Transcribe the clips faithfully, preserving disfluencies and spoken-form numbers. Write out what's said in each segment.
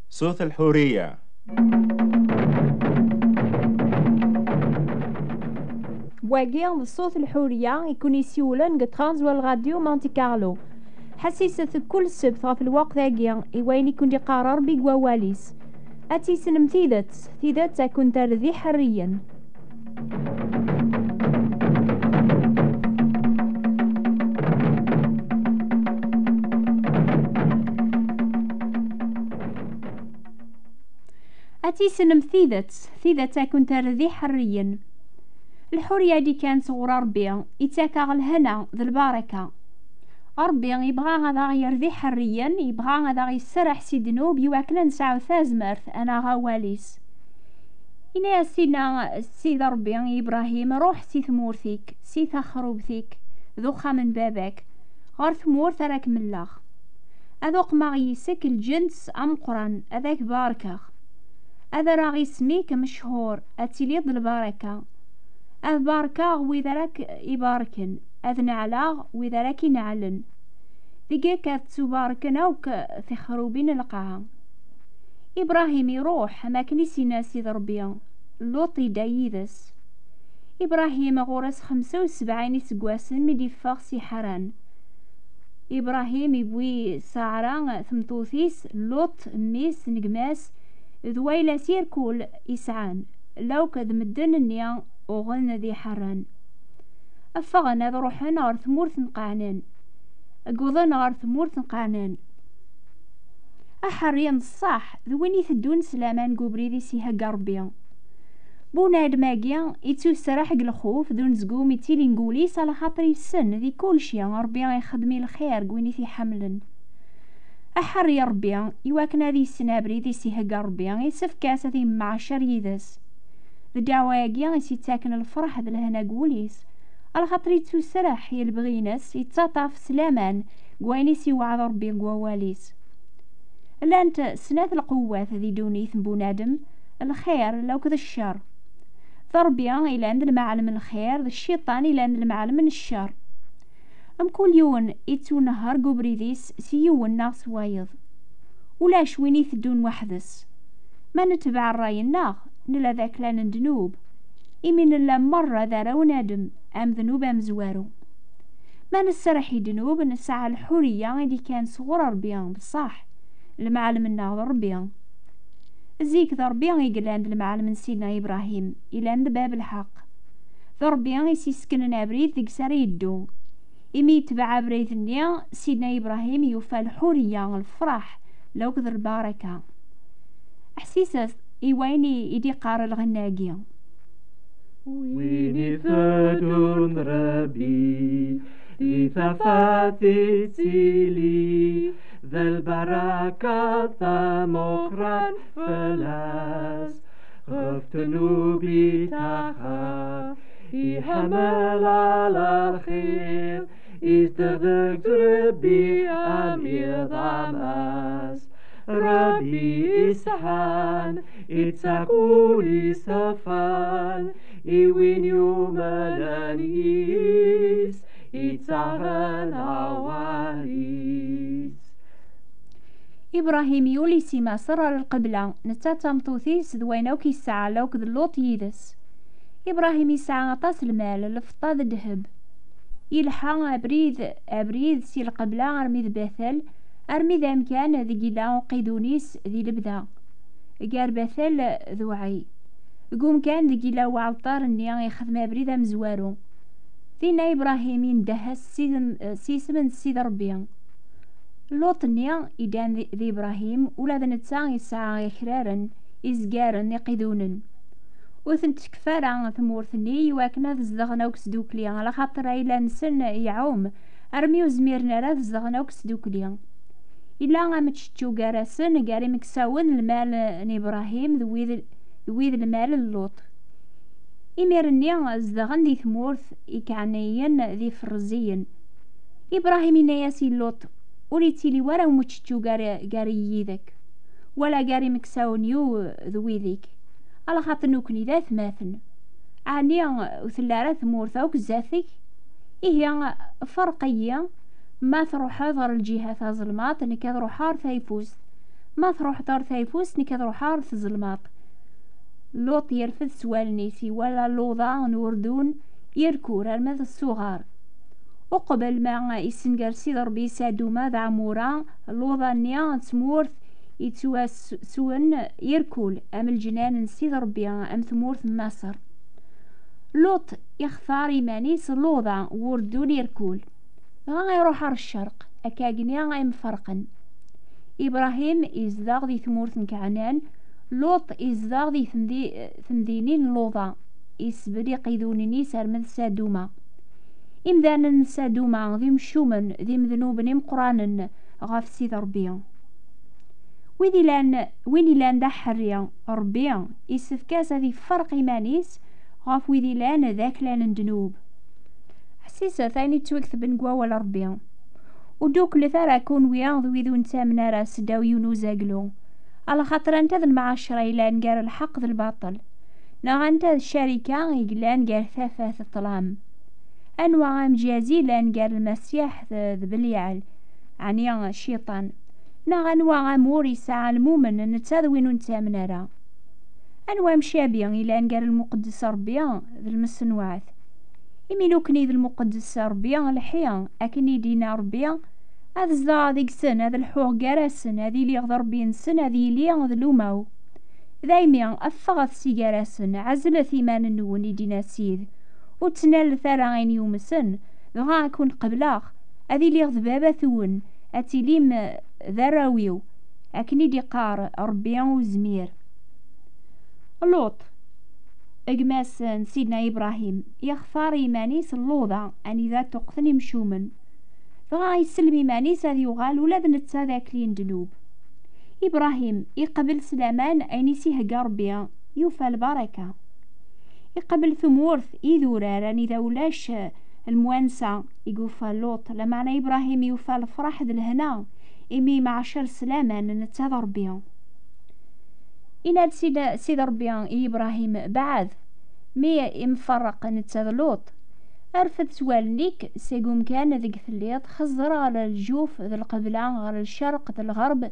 صوت الحرية. Wagi d Ṣṣut Lḥuriya i kun-isiwlen deg Transworld Radio Monte Carlo. Ḥassiset kul ssebt ɣef lweqt-agi i wayen i kun-d-iqqar Ṛebbi deg wawal-is. Ad tissnem tidet, tidet ad kun-terr d iḥerriyen. Ad tissnem tidet, tidet ad kun-terr d iḥerriyen. Lḥuriya d-ikkan sɣur Ṛebbi, ittak-aɣ lhena d lbaraka. Ṛebbi ibɣa ad aɣ-yerr d iḥerriyen, ibɣa ad aɣ-yesserreḥ si ddnub iwakken ad nesɛu tazmert ad naɣ awal-is. Ini-as Sidna, Sidi Ṛebbi i Ibṛahim, ruḥ si tmurt-ik, si texrubt-ik, d uxxam n baba-k, ɣer tmurt ara k-melleɣ. Ad uqmeɣ yis-k lǧens ameqqran, ad ak-barkeɣ. Ad rreɣ isem-ik mechur, ad tiliḍ d lbaraka. Ad barkeɣ wid ara k-ibarken, ad neɛleɣ wid ara k-ineɛlen. Deg-k ad ttubarken akk tixrubin n lqaɛa. Ibṛahim iruḥ am akken i s-yenna Sidi Ṛebbi, Luṭ idda yid-s. Ibṛahim ɣur-s xemsa u sebɛin iseggasen mi d-iffeɣ si Ḥaran. Ibṛahim iwwi Saɛra tmeṭṭut-is, Luṭ mmi-s n gma-s, d wayla-s irkul i sɛan, lawk d medden-nni uɣen di Ḥaran. Ffɣen ad ruḥen ɣer tmurt n Qeɛnan. Wwḍen ɣer tmurt n Qeɛnan. Aḥerri n ṣṣeḥ d win iteddun s laman deg ubrid i s-ihegga Ṛebbi. Bunadem-agi ittuserreḥ deg lxuf d unezgum ittilin deg wul-is, alaxaṭer yessen di kulci Ṛebbi ixeddem i lxir deg win i t-iḥemmlen. Aḥerri Ṛebbi, iwakken ad yessen abrid i s-ihegga Ṛebbi, isefk-as ad immeɛcer yid-s. D ddeɛwa-agi i s-yettaken lferḥ d lehna deg wul-is, alaxaṭer ittuserreḥ i lebɣi-ines, yettaṭṭaf s laman deg wayen i s-iweɛɛed Ṛebbi deg wawal-is. Llant snat lqewwat di ddunit n bunadem, lxir akked ccer. D Ṛebbi ilan d lmeɛlem n lxir, d cciṭan ilan d lmeɛlem n ccer. Mkul yiwen ittunehher deg ubrid-is s yiwen neɣ s wayeḍ. Ulac win iteddun weḥd-s. Ma netbeɛ ṛṛay-nneɣ, nella d aklan n ddnub, imi nella merra d arraw n Adem, amednub amezwaru. Ma nesserreḥ i ddnub, nesɛa lḥuriya i d-ikkan sɣur Ṛebbi, beṣṣeḥ, lemɛellem-nneɣ d Ṛebbi. Zik d Ṛebbi i yellan d lemɛellem n Sidna Ibṛahim, ilan d bab lḥeqq. D Ṛebbi i s-yesseknen abrid deg-s ara yeddu. Imi yetbeɛ abrid-nni, Sidna Ibṛahim yufa lḥuriya, lefṛaḥ, lakked lbaraka. Ḥsiset i wayen i, i d-iqqar lɣenna-agi. Win iteddun Ṛebbi, di tafat ittili, d lbaraka tamuqrant fell-as. Ɣef ddnub itaxxaf, iḥemmel ala lxir, izdeɣ deg-s Ṛebbi am iḍ am ass. Ṛebbi iseḥḥan, ittak ul isafan, i win yumnen yis, ittaɣen awal-is. Ibṛahim yuli si Maṣer ar lqebla, netta d tameṭṭut-is d wayen akk yesɛa, lakked Luṭ yid-s. Ibṛahim yesɛa aṭas n lmal, lfeṭṭa d ddheb. Yelḥa abrid, abrid si lqebla armi d Batel, armi d amkan deg yella uqidun-is di lebda, gar Batel d Uɛi, deg umkan deg yella uɛalṭar-nni ixdem abrid amezwaru. Dinna Ibṛahim yendeh s sidem-, s yisem n Sidi Ṛebbi. Luṭ-nni iddan d, d Ibṛahim, ula d netta yesɛa akraren, izgaren, iqidunen. Ur tent-tekfi ara tmurt-nni iwakken ad zedɣen akk sdukli, alaxaṭer ayla-nsen iɛum, armi ur zmiren ara ad zedɣen akk sdukli. Yella ameččečču gar-asen, gar imeksawen n lmal n Ibṛahim d wid, d wid n lmal n Luṭ. Imir-nni zedɣen di tmurt Ikanɛaniyen d Iferẓiyen. Ibṛahim yenna-yas i Luṭ, ur ittili wara umeččečču gar, gar yid-k, wala gar imeksawen-iw d wid-ik, alaxaṭer nukni d atmaten. Ɛni ur telli ara tmurt akk zdat-k? Ihi, ferq-iyi, ma truḥeḍ ɣer lǧiha tazelmaṭ, nekk ad ruḥeɣ ɣer tayeffust. Ma truḥeḍ ɣer tayeffust, nekk ad ruḥeɣ ɣer tzelmaḍt. Luṭ yerfed s wallen-is, iwala luḍa n urdun irkul arma d ṣṣuɣer. Uqbel ma issenger Sidi Ṛebbi Saduma d Ɛmura, luḍa-nni d tmurt yettwaswen irkul, am leǧnan n Sidi Ṛebbi, am tmurt n Maṣer. Luṭ ixtar iman-is luḍa n urdun irkul. Dɣa iruḥ ɣer ccerq, akka agni ay mferqen. Ibṛahim izdeɣ di tmurt n Keɛnan, Luṭ izdeɣ di temdi-, temdinin n Luḍa, isbel iqidunen-is arma d Saduma. Imdanen n Saduma d imcumen, d imednuben imeqqranen ɣef Sidi Ṛebbi. Wid ilan, win ilan d aḥerri, Ṛebbi isefk-as ad ifferq iman-is ɣef wid ilan d aklan n ddnub. Ḥsiset ayen yettwaketben deg wawal Ṛebbi. Ur dduklet ara kunwi d wid ur nettamen ara seddaw yiwen uzaglu. Alaxaṭer anta d lemɛacra yellan gar lḥeqq d lbaṭel? Neɣ anta d ccarika i yellan gar tafat d ṭṭlam? Anwa amjazi yellan gar Lmasiḥ d, d Beliɛel, ɛni Cciṭan? Neɣ anwa amur yesɛa lmumen netta d win ur nettamen ara? Anwa amcabi yellan gar lmuqeddes Ṛebbi d lmeṣnuɛat? Imi nekkni d lmuqeddes Ṛebbi, lḥi, akken i d-yenna Ṛebbi, ad zedɣeɣ deg-sen, ad lḥuɣ gar-asen, ad iliɣ d Ṛebbi-nsen, ad yili d luma-w. Daymi, ffɣet si gar-asen, ɛezlet iman-nwen, i d-yenna Ssid. Ur ttnalet ara ayen yumsen, dɣa ad ken-qebleɣ, ad iliɣ d baba-twen, ad tilim d arraw-iw, akken i d-iqqar Ṛebbi uzmir. Luṭ, gma-s n Sidna Ibṛahim, yextar iman-is n Luḍa, anida ṭṭuqten imcumen. Dɣa isellem iman-is ad yuɣal ula d netta d akli n ddnub. Ibṛahim iqbel s laman ayen i s-ihegga Ṛebbi, yufa lbaraka. Iqbel tumurt, idurar, anida ulac, eh, lemwansa, i yufa Luṭ, lameɛna Ibṛahim yufa lefṛaḥ d lehna, imi mɛacer s laman netta d Ṛebbi. Inna-d Sidi, Sidi Ṛebbi i Ibṛahim: "Beɛɛed, mi imferreq netta d Luṭ, rfed s wallen-ik seg umkan deg telliḍ, xezzer ɣer lǧuf d lqebla, ɣer lcerq d lɣerb,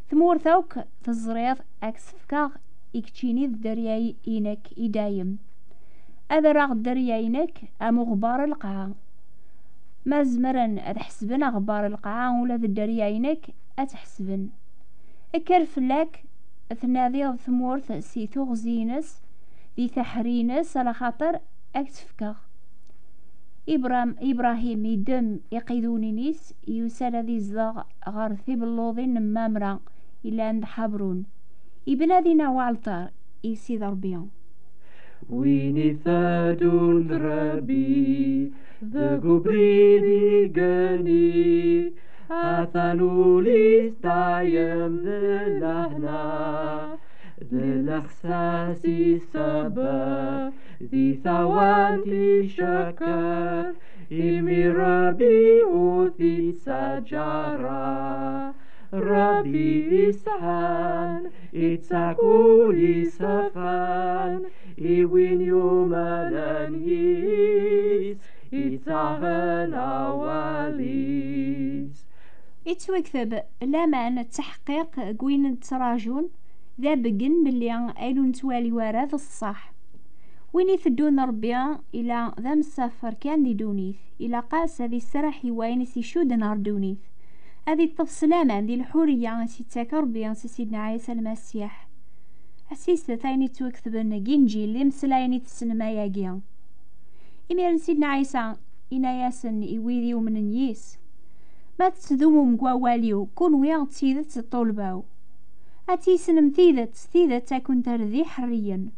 tmurt akk teẓriḍ, ad k-tt-fkeɣ i keččini d dderya-inek i dayem. Ad rreɣ dderya-inek am uɣebbar n lqaɛa. Ma zemren ad ḥesben aɣebbar n lqaɛa, ula d dderya-inek ad t-ḥesben. Kker fell-ak, tnadiḍ tmurt si tuɣzi-ines, di taḥri-ines, alaxaṭer ad k-tt-fkeɣ." Ibram-, Ibṛahim iddem iqidunen-is, yusa-d ad izdeɣ ɣer tibelluḍin n Mamra, ilan d Ḥabrun. Ibna dinna uɛalṭar i Sidi Ṛebbi. Win itadun d Ṛebbi deg ubrid igenni, atan ul-is dayem d lehna, d lexsas isebba di tawant icekker, imi Ṛebbi ur t-ittaǧǧa ara. Ṛebbi isḥan, ittak ul isefan i win yumnen yis, ittaɣen awal-is. Ittwakteb laman d teḥqiq deg win nettraǧun, d abeggen belli ayen ur nettwali ara d ṣṣeḥ. Win iteddun d Ṛebbi, ila d amsafer kan di ddunit, ilaq-as ad iserreḥ i wayen i s-icudden ɣer ddunit, ad iṭṭef s laman di lḥuriya i s-ittak Ṛebbi s Sidna Ɛisa Lmasiḥ. Ḥsiset ayen ittwaketben deg Inǧil d imeslayen i tessnem ayagi. Imiren Sidna Ɛisa inna-yasen i wid yumnen yis: "Ma tettdumum deg wawal-iw, kunwi d tidet ṭṭulba-w. Ad tissnem tidet, tidet ad ken-terr d iḥerriyen."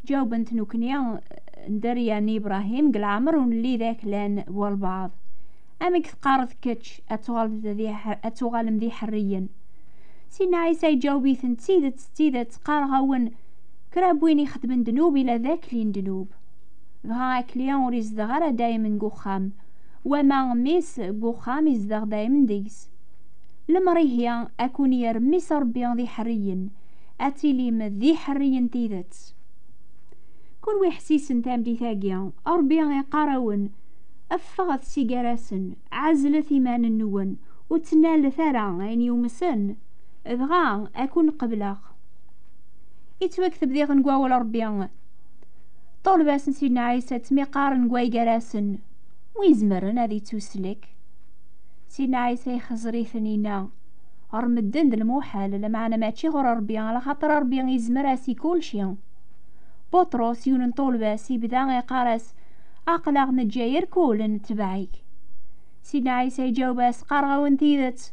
Ǧawben-t: "Nekni, eh, dderya n Ibṛahim, deg leɛmer ur nelli d aklan n walbeɛḍ. Amek teqqareḍ kečč ad tuɣaleḍ d iḥ-, ad tuɣalem d iḥerriyen?" Sidna Ɛisa iǧaweb-iten: "D tidet, d tidet, qqareɣ-awen, kra n win ixeddmen ddnub ila d akli n ddnub. Dɣa akli ur izdeɣ ara daymen deg uxxam, wama mmi-s deg uxxam izdeɣ daymen deg-s. Lemmer ihi, ad ken-yerr mmi-s Ṛebbi d iḥerriyen, ad tilim d iḥerriyen tidet." Kunwi ḥsisen tameddit-agi, Ṛebbi iqqar-awen: "Ffɣet si gar-asen, ɛezlet iman-nwen, ur ttnalet ara ayen yumsen." Dɣa ad ken-qebleɣ. Ittwakteb diɣen deg wawal Ṛebbi: Ṭṭulba-s n Sidna Ɛisa ttmiqaren deg way gar-asen, wi izemren ad ittuslek? Sidna Ɛisa ixẓer-iten, inna: Ɣer medden d lmuḥal, lameɛna mačči ɣer Ṛebbi, alaxaṭer Ṛebbi izmer-as i kulci. Buṭrus, yiwen n ṭṭulba-s, ibda iqqar-as: Aql-aɣ neǧǧa irkul, netbeɛ-ik. Sidna Ɛisa iǧaweb-as: Qqareɣ-awen tidet,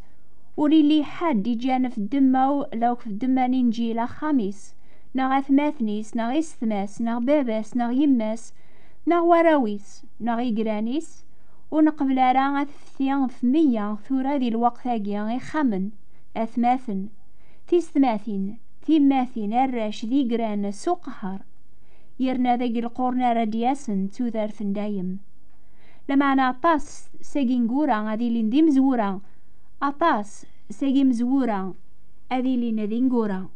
ur illi ḥedd iǧǧan f ddemma-w, law f ddemma n Inǧil, axxam-is, neɣ atmaten-is, neɣ isetma-s, neɣ baba-s, neɣ yemma-s, neɣ warraw-is, neɣ igran-is, ur neqbel ara ad tefti f meyya tura di lweqt-agi ixxamen, atmaten, tisetmatin, timmatin, arrac d igran s uqehher, yerna deg lqurn ara d-yasen d tudert n dayem. Lameɛna aṭas seg ineggura ad ilin d imezwura, aṭas seg imezwura ad ilin d ineggura.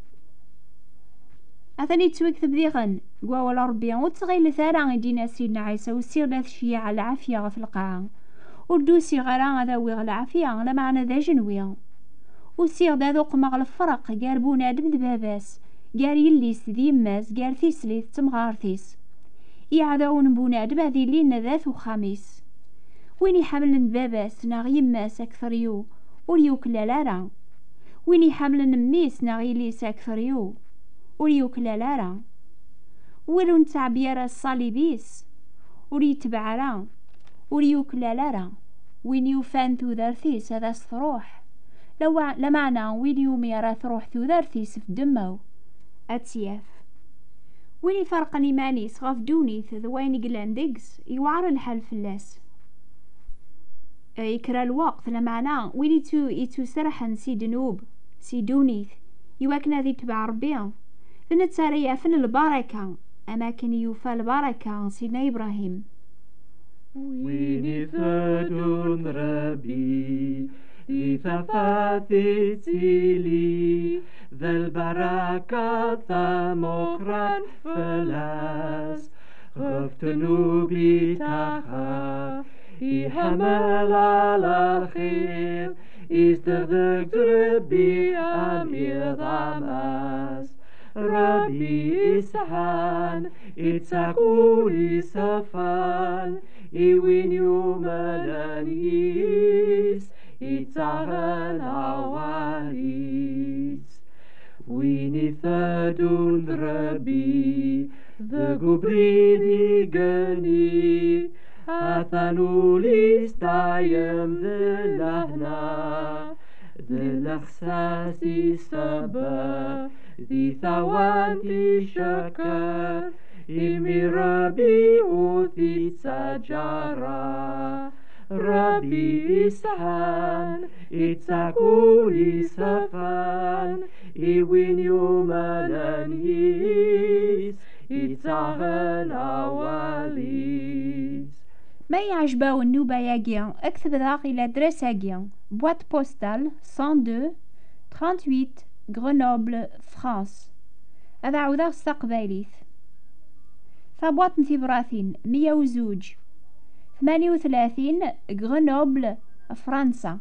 Atan yettwakteb diɣen deg wawal n Ṛebbi: Ur ttɣilet ara, i d-yenna Sidna Ɛisa, usiɣ-d ad ceyyeɛ lɛafya ɣef lqaɛa. Ur d-usiɣ ara ad awiɣ lɛafya, lameɛna d ajenwi. Usiɣ-d ad uqmeɣ lefreq gar bunadem d baba-s, gar yelli-s d yemma-s, gar tislit d temɣart-is. Iɛdawen n bunadem ad ilin d at uxxam-is. Win iḥemmlen baba-s neɣ yemma-s akter-iw, ur yuklal ara. Win iḥemmlen mmi-s neɣ yelli-s akter-iw, ur yuklal ara. Win ur nettɛebbi ara ṣṣalib-is, ur yetbeɛ ara, ur yuklal ara. Win yufan tudert-is ad as-truḥ. Lawa-, lameɛna win yumi ara truḥ tudert-is f ddemma-w, ad tt-yaf. Win iferqen iman-is ɣef ddunit d wayen yellan deg-s, yewɛer lḥal fell-as. Yekker lweqt, lameɛna win ittu-, ittuserḥen si ddnub, si ddunit, iwakken ad itbeɛ Ṛebbi, d netta ara yafen lbaraka, am akken yufa lbaraka Sidna Ibrahim. Win iteddun Ṛebbi, di tafat ittili, d lbaraka tamuqrant fell-as. Ɣef ddnub itaxaf, iḥemmel ala lxir, izdeɣ deg Ṛebbi am iḍ am ass. Ṛebbi isḥan, ittak ul iṣfan, i win yumnen yis, ittaɣen awal-is. Win iteddun d Ṛebbi, deg ubrid igenni, atan ul-is dayem d lehna, d lexsas isebbeɣ, di tawant icekker, imi Ṛebbi ur t-ittaǧǧa ara. Ṛebbi isḥan, ittak ul iṣfan, i win yumnen yis, ittaɣen awal-is. Ma yeɛjeb-awen nnuba-agi, ktebet-aɣ i ladres-agi: boîte postale cent deux, trente-huit, Grenoble, France. Ad ɛawdeɣ s taqbaylit. Tabwaṭ n tibratin: meyya u zuǧ, tmanya u tlatin, Grenoble, Fransa.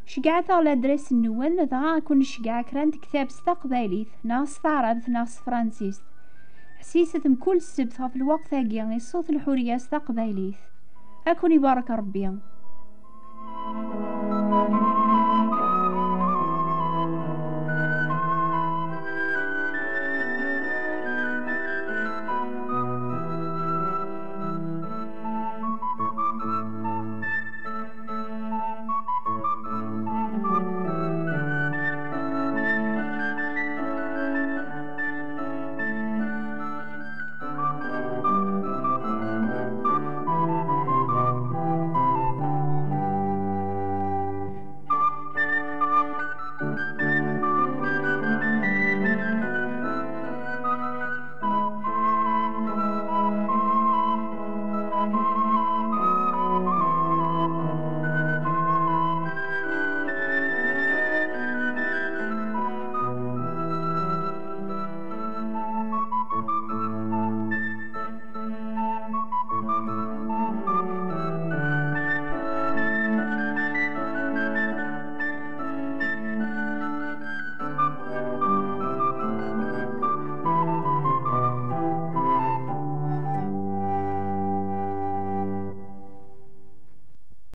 Ceggɛet-aɣ ladres-nwen, dɣa ad ken-nceggeɛ kra n tektab s taqbaylit, neɣ s taɛrabt, neɣ s tefransist. Ḥsiset mkul ssebt ɣef lweqt-agi i Ṣṣut Lḥurya s taqbaylit. Ad ken-ibarek Ṛebbi.